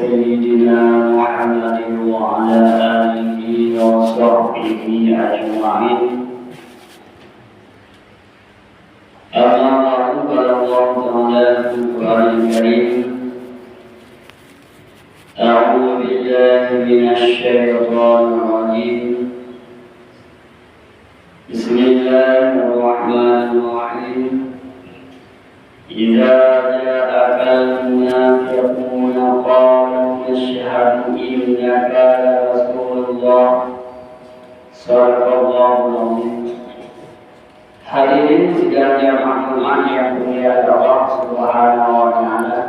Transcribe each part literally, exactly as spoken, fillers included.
سيدنا محمد وعلى آله وصحبه أجمعين. أما بعد، قال الله تعالى في القرآن الكريم: أعوذ بالله من الشيطان الرجيم. بسم الله الرحمن الرحيم. إذا جاءك المنافقون قالوا نشهد إنك لرسول الله. صدق الله العظيم. Hadirin sidang jamaah Jumat nyang dimuliakan Allah Subhanahu wa Taala.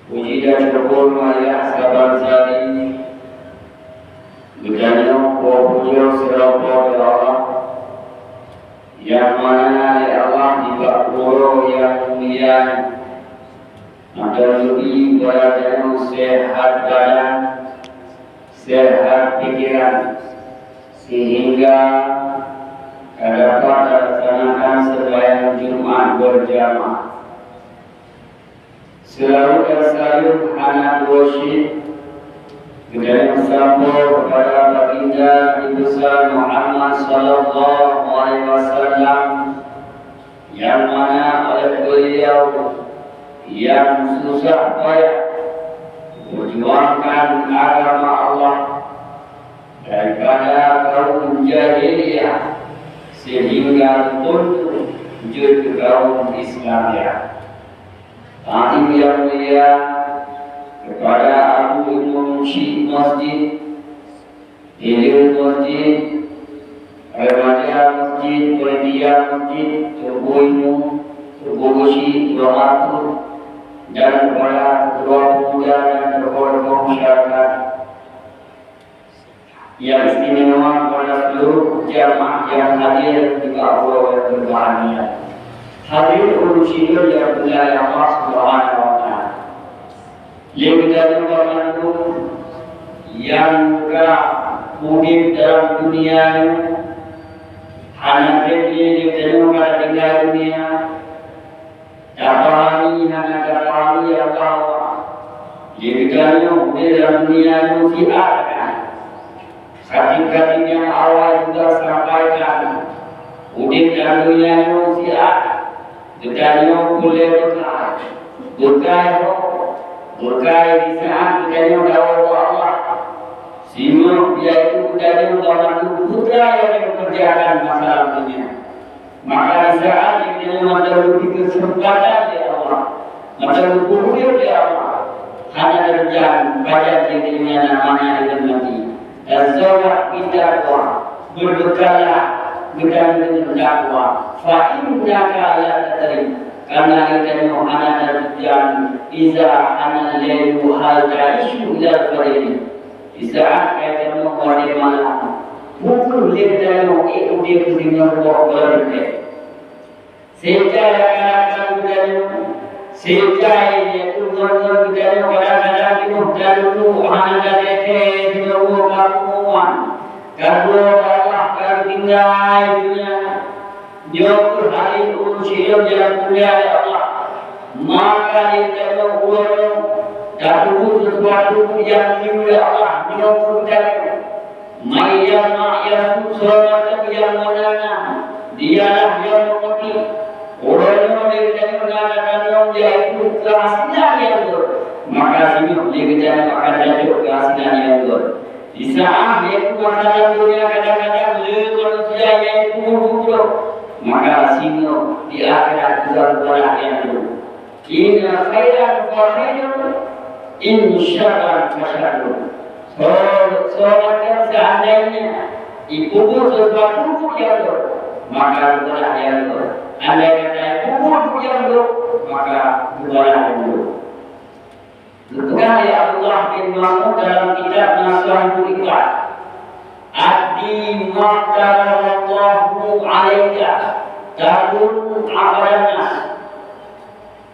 Puji dan syukur mulia saban sari geutanyoe pujoe sidroe-droe keu Allah, nyang mana lé Allah nibak uroe nyang mulia, maka leubeh beubadan tanyoe sehat badan, sehat pikiran, sehingga ka dapat talaksanakan seumbahyang Jumat berjamaah. Seulaweuet dan saleuem hana tuwoe cit geutanyoe sampoe keupada Baginda Nabi Besar Muhammad sallallahu alaihi wasallam, nyang mana oleh beliau nyang susah payah memperjuangkan agama Allah daripada kaum jahiliyah sehingga tunduk jeuet keu kaum Islamiyah. Takzim nyang mulia keupada Abu Imum Syik Masjid, Hileue Masjid, Remaja Masjid, Panitia Masjid, Teungku Imum, Teungku Geuchik, Tuan Matur, dan keupada ketua pemuda dan tokoh-tokoh masyarakat. Nyang istimewa keupada seluruh jamaah nyang hadir di bak uroe nyang berbahagia. Hadirin ulôn sidroe nyang dimuliakan Allah Subhanahu wa Taala. Lé geutanyoe banmandum nyang ka udeb dalam dunia nyoe, hana treb lé geutanyoe ka tinggai dunia. Tapahami hana tapahami ya Allah, lé geutanyoe udeb dalam dunia nyoe siat kan. Khatib-khatib nyang awai juga sampaikan, udeb dalam dunia nyoe siat, geutanyoe peureulée beukai, beukai roh, beukai di saat geutanyoe dawa bak Allah. Singoh, yaitu geutanyoe banmandum beukai nyang geupeureujakan masa lam dunia. Maka di saat geutanyoe mantong geubri keuseumpatan lé Allah, mantong geubri udeb lé Allah, hana teureujang pajan di dunia nyang mana deungon maté. Tazawwad bitakwa, beubeukalah geutanyoe deungon takwa. Fa innaka la tadri, karena geutanyoe hana teureujang, iza hanal lailu hal ta'isyu ilal fajri. Di saat geutanyoe meu'en malam, pukul lhèe geutanyoe ék udeb deungon rumoh gohlom teuh. Seuhingga rakan-rakan geutanyoe, seuhingga nyan ngon-ngon geutanyoe kadang-kadang jinoe taduek hana tateupeue jinoe ka peue, ka dua Allah ka tinggai dunia. Nyoe keuh hadirin ulôn sidroe nyang dimuliakan Allah. Maka lé geutanyoe uroe nyoe tapeubuet sisuatu nyang jiyue lé Allah nyoe keu geutanyoe. Man yasma' yasum, soe mantong nyang meunang, dialah nyang meungerti. Uroe nyoe lé geutanyoe na gata nyoe yaitu keuhasilan nyang gét. Maka singoh lé geutanyoe akan tajok keuhasilan nyang gét. Di saat yaitu masa lam dunia kadang-kadang lé manusia yaitu mubuk, maka singoh di akhirat juga geubalah nyang gét. In khairan fa khairun, in syarran fa syarrun. Soe, soe mantong seandainya ipeubuet sisuatu nyang gét, maka geubalah nyang gét. Andai kata ipeubuet nyang gét, maka geubalah nyang gét. Geupeugah lé Abdullah bin Mas'ud dalam kitab Nasrul Ibad, "Addi ma aftaradallahu 'alaika takun abdan nas."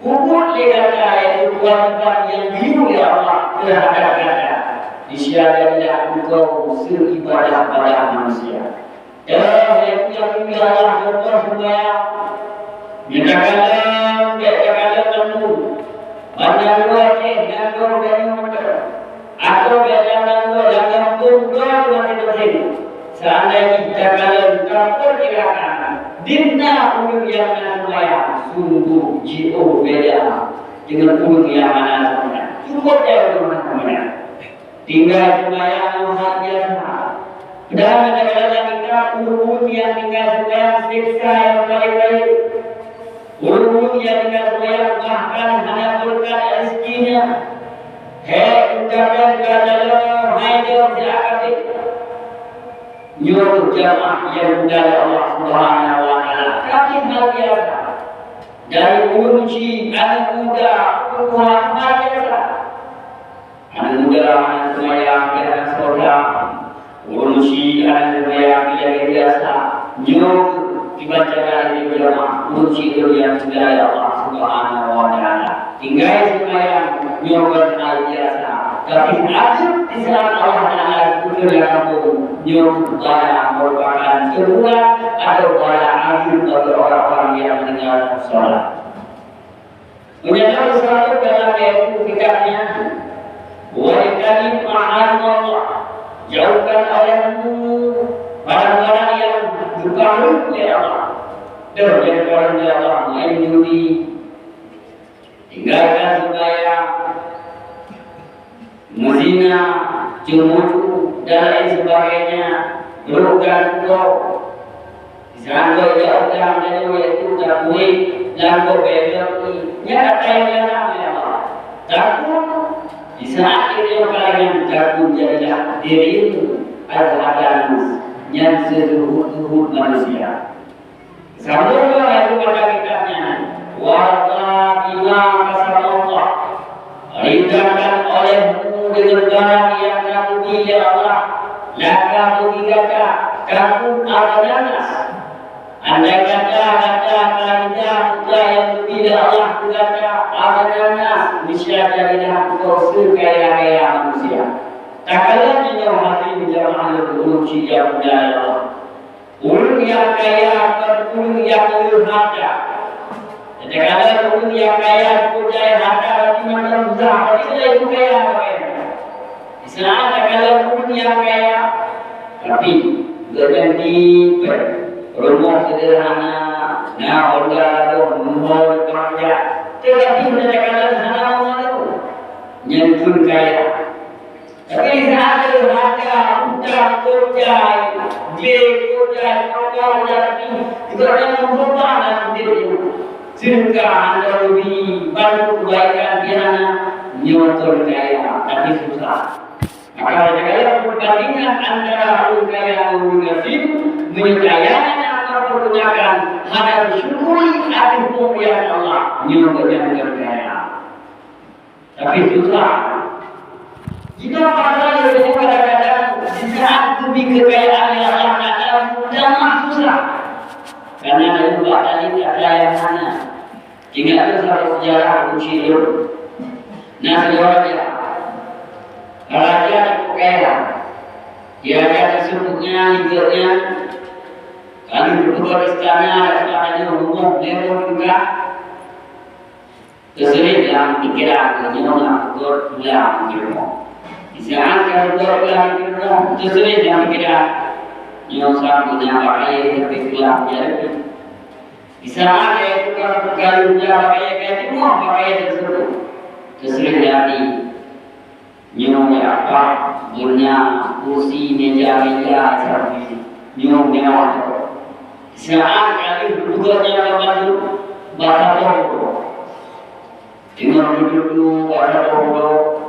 Peubuet lé gata, yaitu keuwajiban nyang geuyue lé Allah teuhadap gata, niscaya jadilah engkau seuibadah-badah manusia. Toh, yaitu nyang geuyue lé Allah contoh seumayang. Meunyoe takalon, bék takalon mandum. Ban nanggroe Aceh, nanggroe geutanyoe mantong. Atau beda nanggroe lam gampông droe masing-masing. Seandai jih takalon tapeukirakan, di na ureuëng nyang na seumayang, sungguh jiôh beda deungon ureuëng nyang hana seumayang. Cukup jauh deungon seumayang. Tinggai seumayang luar biasa. Padahai takalon lam kitab, ureuëng-ureuëng nyang tinggai seumayang seksa nyang paleng rayeuk. Ureuëng-ureuëng nyang tinggai seumayang bahkan hana beureukat rezeki nyan. Hai ungkapan gata lom, hai droe si akabé! Nyoe jamaah nyang mulia lé Allah Subhanahu wa Taala. Tapi hal biasa. Dari ureuëng chik, aneuk muda, ureuëng tuha, hal biasa. Aneuk muda hana seumayang, hana sekolah. Ureuëng chik hana seumayang, lagée biasa. Nyoe kiban cara lé jamaah ureuëng chik nyang dimuliakan Allah Subhanahu wa Taala. Tinggai seumayang nyoe kon hal biasa, tapi akhé di saat Allah Taala geupeugah lam gampông nyoe bala merupakan teguran atau bala akhé bagi orang-orang yang meninggalkan sholat. Meunyoe disebut dalam ayat kitab nyan, "Wajtanib maharimullah," jauhkan olehmu barang-barang yang diharamkan oleh Allah. Deuh, nyang diharamkan oleh Allah, main judi, tinggalkan sembahyang, meuzina, ceumeucue, dan lain sebagainya, brok dan droe. Di saat droe jak udang dan droe itu takuék, lam gob bèe lom i, nyan ata nyang dilarang lé Allah. Takut, di saat itu kalangan takut jadilah dirimu azhadan nas, nyan seuzuhud-zuhud manusia. Sambung lom ayat mata kitab nyan, "Warda bima qasamallah." Ridhakan olehmu deungon barang nyang ka geubri lé Allah, nyang ka geubri gata, takut azhadan nas. Andai kata gata ka ridha peue nyang geubri lé Allah keu gata, azhadan nas, niscaya jadilah engkau seukaya-kaya manusia. Takalon jinoe hadirin jamaah lôn, ureuëng chik nyang mulia lé Allah. Ureuëng nyang kaya kon ureuëng nyang le hareuta. Takalon ureuëng nyang kaya, peue jai hareuta, berarti mantong susah, berarti dia itu kaya, bukan? Misalnya, takalon ureuëng nyang kaya, tapi gobnyan tipéh, rumoh seudeurhana, na Honda lagoe, muhôi, keureuja, teutapi meunyoe takalon hana meumalu, nyan pun kaya. Tapi di saat hareuta, utang, keureuja, glé, keureuja, keureuja, tapi juga jangan berubah dalam hidup. Sedekah, hana rugi, bantu kebaikan, piana, nyoe kon kaya, tapi susah. Maka, kalau perbandingan antara ureuëng kaya ngon ureuëng gasien, meunyoe kaya nyang tapergunakan hana bersyukuri atas pemberian Allah, nyoe kon nyang kaya. Tapi susah. Jika pasal itu kadang-kadang di saat geubri kekayaan nyang Allah Taala, mudah mah susah. Karena ada dua kali kata yang mana. Ingat tu satu sejarah kunci dulu. Nah, sebuah raja. Raja cukup kaya. Dia ada tersebutnya, hidupnya. Lalu berbuat istana, ada rumah mewah juga. Teuseuréh lam pikeran geuh nyoe na peugot pulang di rumoh. Di saat ka peugot pulang di rumoh, teuseuréh lam pikeran nyoe sambot nyang bak kayée leubeh pulang jai. Di saat kayée tukang peugayuh pulang bak kayée, kayée timoh bak kayée teuseuréh. Teuseuréh lé até. Nyoe ya apa guna kursi meja-meja sabe nyoe mewah. Saat kali bukannya bantu basa boh. Dengan duduk basa boh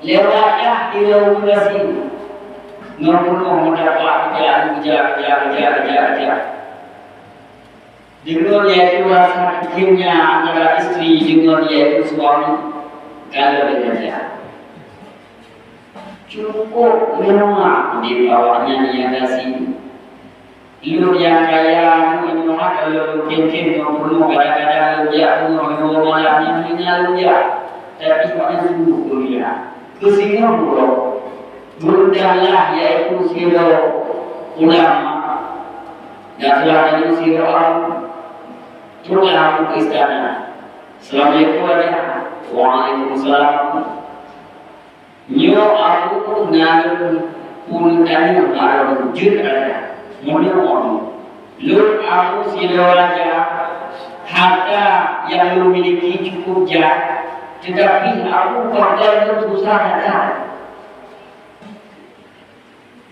lewat dah di lokasi. Ngon penuh mendapat kerja, kerja, kerja, kerja, kerja, kerja. Deungon yaitu rasa kheumnya antara istri deungon yaitu suami, kalau diraja. Cukup meunoe di bawahnya dia kasih. Lôn nyang kaya, meunoe kalau lôn kheun-kheun ngon peunoh kadang-kadang lôn jak rumoh nyoe malam nyan hanya lôn jak. Tapi makna sungguh kuliah. Keusingoh uroe. Beundanglah yaitu sidroe ulama. Dan setelah itu sidroe ulama. Troklah aku ke istana. Assalamualaikum, Raja. Waalaikumsalam. Nyoe Abu na lôn peutanyong bak lôn jeuet raja. Meunyoe Abu, lôn Abu sidroe raja, harta nyang lôn miliki cukup jai, teutapi Abu pakon lôn susah that-that.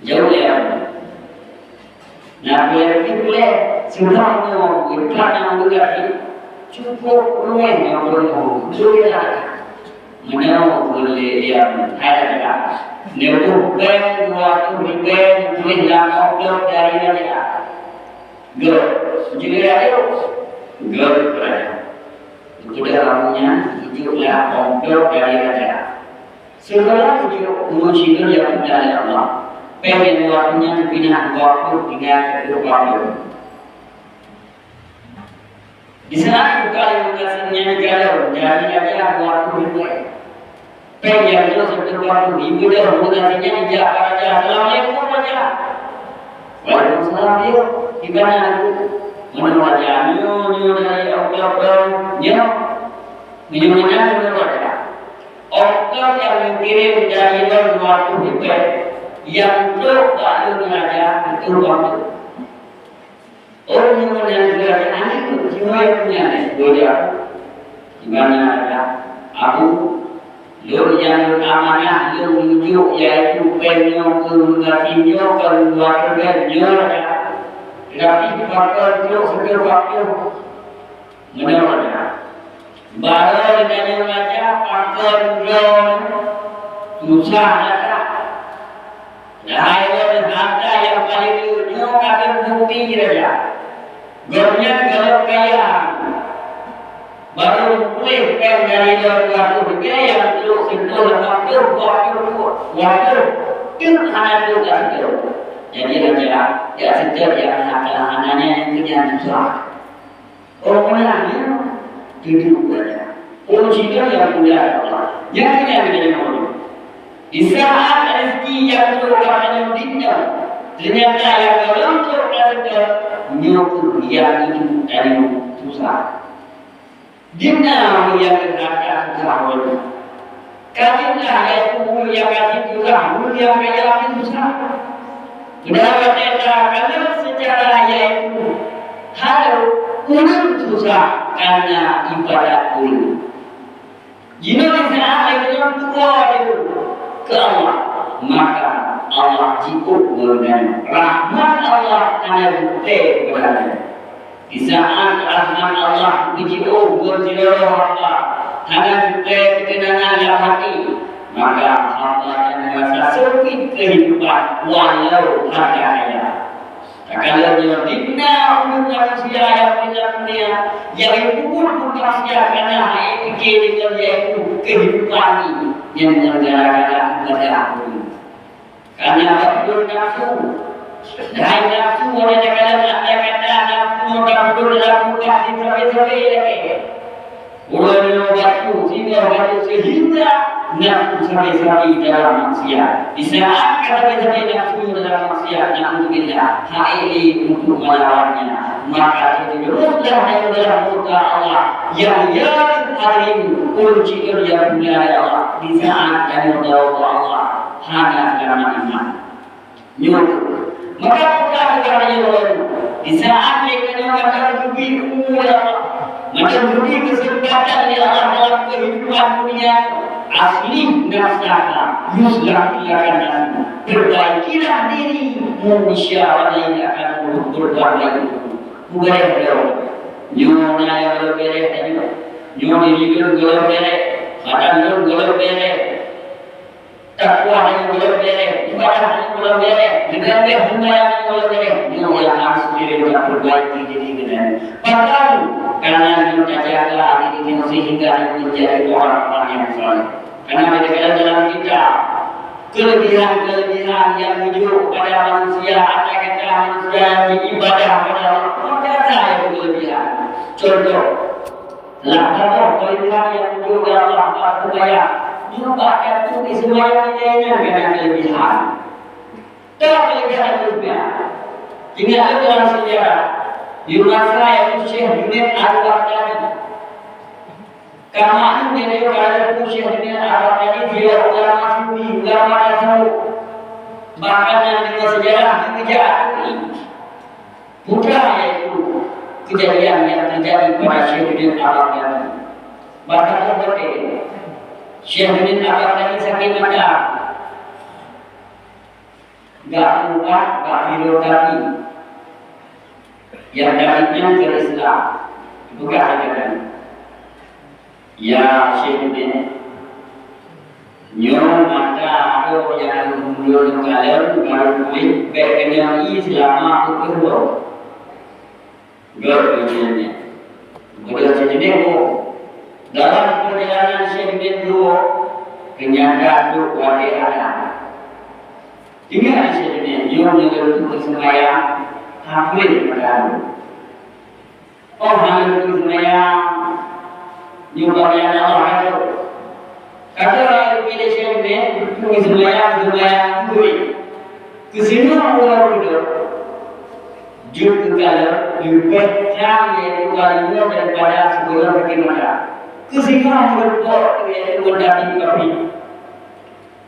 Jaweueb lé Abu. Na peue nyang pih puléh, seudang nyoe geutanyoe beurati cukup ruweng nyoe peurumoh geutanyoe. Meunyoe ulée lé Abu hai raja, neuboh péng dua reutôh ribée neutuléh lam amplop dari raja. Gét, jeuet raja. Gét raja. Geupeugah Abu nyan jijok lam amplop dari raja. Seugala jijok ureueng sidroe nyang geupeugah lé Allah. Péng nyang dua reutôh nyan geupinah dua ploh tinggai keu dua ploh. Di sinan buka lé meugasien nyan jikalon, jadi raja dua reutôh ribée. Péng nyang jroh sireutôh dua ploh ribée, meugasien nyan jijak bak raja, "Assalamualaikum, raja." "Waalaikumsalam, yôh. Di mana aku?" "Meunoe raja, nyoe, nyoe dari Abu Bakar, nyoe." Meunyoe meunan, meunoe raja. Ongkot nyang geukirém dari lôn dua ploh ribée, nyang trok bak lôn raja, itu waktu. Oh, nyoe meunan raja, aneuk jiwoe punya neh, boya. Di mana raja? Abu, lôn nyang lôn amanah, lôn neujok, yaitu péng nyoe keu meugasien nyoe, keu dua ploh ribée nyoe raja. Teutapi pakon trok sireutôh dua ploh. Meunoe raja. Barô geutanyoe raja pakon droe susah that-that. Hai lôn harta nyang paleng jeuet nyoe ka lôn bukti raja. Gobnyan gohlom kaya. Barô puléh péng dari lôn dua ploh ribée nyang trok sireutôh lapan ploh, dua ploh, dua ploh. Teuk hana trok ka sireutôh. Jadi raja, jak seutôt nyang harta hana nyan nyang keu nyan susah. Ureueng meunan nyan teuduek raja. Ureueng sidroe nyang mulia Allah. Nyan keuh nyang geutanyoe. Di saat rezeki nyang trok bak tanyoe dinoe, teunyata nyang gohlom trok ka seutôt, nyoe keuh nyang geutanyoe susah. Dinoe nyang geuhareuga susah ureueng. Ka jeuet lah, yaitu ureueng nyang gasien susah, ureueng nyang kaya pih susah. Padahai watée takalon seucara yaitu hal ureueng susah kareuna ibadat ureueng. Jinoe di saat lagée nyoe tuwoe keu Allah, maka Allah jiôh geutanyoe. Rahmat Allah hana geupeugah. Di saat rahmat Allah geujiôh ngon sidroe hamba, hana geupeugah keuteunangan lam até, maka hamba nyan meurasa seumpit keuhidupan walau harta kaya. Takalon nyoe dina ureueng manusia nyang di lam dunia, nyang jipeubuet buet maksiat kareuna hana pike deungon yaitu keuhidupan nyan ngon gara-gara ibadah ureueng. Kareuna bacut nafsu. Hai nafsu, watée takalon andai kata nafsu nyoe tapeudong dalam kulkas sabe-sabe lagée. Uroe nyoe bacut, singoh bacut, sehingga nafsu sabe-sabe dalam maksiat. Di saat ka sabe-sabe nafsu dalam maksiat, naudzubillah, hana lé untuk melawannya, maka terjerumuslah dalam murka Allah. Nyang ya hadirin, ureueng nyang dimuliakan Allah, di saat tanyoe taubat Allah, hana seulamat iman. Nyoe. Maka peugah lé Allah, di saat lé tanyoe mantong geubri umu lé Allah, mantong geubri keuseumpatan lé Allah dalam keuhidupan dunia, aslih nafsaka, yuslih laka nafsuka. Perbaikilah dirimu, niscaya orang lain akan berbuat baik untukmu. Peugah lé Allah, nyoe na nyang gohlom beuréh tanyoe. Nyoe diri lôn gohlom beuréh, badan lôn gohlom beuréh. Takwa tanyoe gohlom beuréh, ibadah tanyoe gohlom beuréh, leubeh-leubeh sumbayang tanyoe gohlom beuréh. Nyoe nyang harôh seubeuna tapeurbaiki diri geutanyoe. Pakon? Kareuna nyoe tajaga diri nyoe seuhingga nyoe meujadi orang-orang nyang saleh. Kareuna geutanyoe dalam kitab, keuleubihan-keuleubihan nyang geujok kepada manusia, ata kata manusia nyang jiibadah kepada Allah, maka nyang keuleubihan. Contoh, Lah saboh keulebihan nyang geujok lé Allah bak seumayang. Nyoe bak tantu di seumayang nyan, nyan keunan keulebihan. Toh keulebihan keulebihan. Ingat lôn dalam sejarah, di masa nyang Syekh Junaid Al-Baghdadi. Ka maklum, jadi kalau Syekh Ibn Arab tadi dia ulama sufi, ulama tasawuf. Bahkan dalam sejarah itu tidak akui. Putra yaitu kejadian yang terjadi pada Syekh Ibn Arab tadi. Bahkan betul, Syekh Ibn Arab tadi sakit mata. Gak muat bak fizioterapeuta nyang dari nyan keu Islam. Bukan lagèe nyan. Ya, Syekh Ibn, nyoe mata adoe nyang ulôn kalon baru pulih, bèk keunong ié seulama peuet ploh thôn. Gèt keu Syekh Ibn. Kemudian Syekh Ibn, oh, dalam perjalanan Syekh Ibn dua, ternyata trok watèe azan. Ingat Syekh Ibn, nyoe meunyoe lôn teupeu seumayang, haféz mata lôn. Oh, hana lôn teupeu seumayang, nyoe bagian Allah ka trok. Ka trok lagèe Syekh Ibn, teupeu seumayang, seumayang beutôi. Keusingoh uroe keudua, jeuet keu kalon leubeh trang yaitu ka lheueh daripada sigohlom sakét mata. Keusingoh meureumpok yaitu meutabib kafé.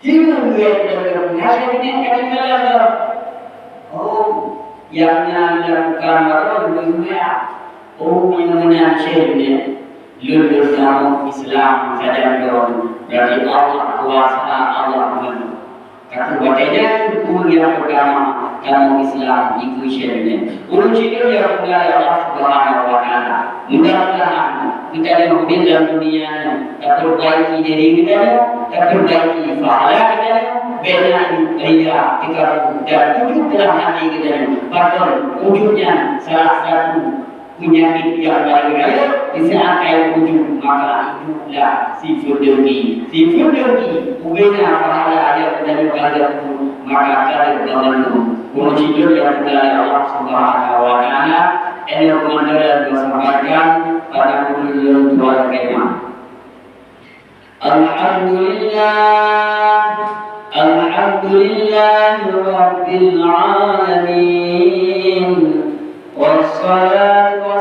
Hireuen geuh lom, hana ingat ka tinggai lom. Oh, nyang na lam kamar lôn meuseumaya. Oh, meunyoe meunan Syekh Ibn, lôn lôn tamong Islam sajan lôn, berarti Allah kuasa, Allah meunoe. Ka keuh watèe nyan ureueng nyang peurtama tamong Islam dikeue Syekh Ibn. Ureueng cit nyan nyang peugah lé Allah Subhanahu wa Taala. Mudah-mudahan geutanyoe udép lam dunia nyoe, tapeurbaiki diri geutanyoe, tapeurbaiki pahala geutanyoe, bèk na ria, teukabu, dan ujub dalam até geutanyoe. Pakon ujub nyan salah satu peunyakét nyang paleng rayeuk, di saát kayém ujub, maka ujublah sifeuet dengki. Sifeuet dengki, ubena pahala nyang geutanyoe ka lheueh peubuet, maka ka lheueh banmandum. Ureueng cit nyan nyang dimuliakan Allah Subhanahu wa Taala, 'oh lheueh nyan lôn sampaikan, pada ulôn tuan keuimam. Alhamdulillah, alhamdulillahirabbil alamin. Wassalatu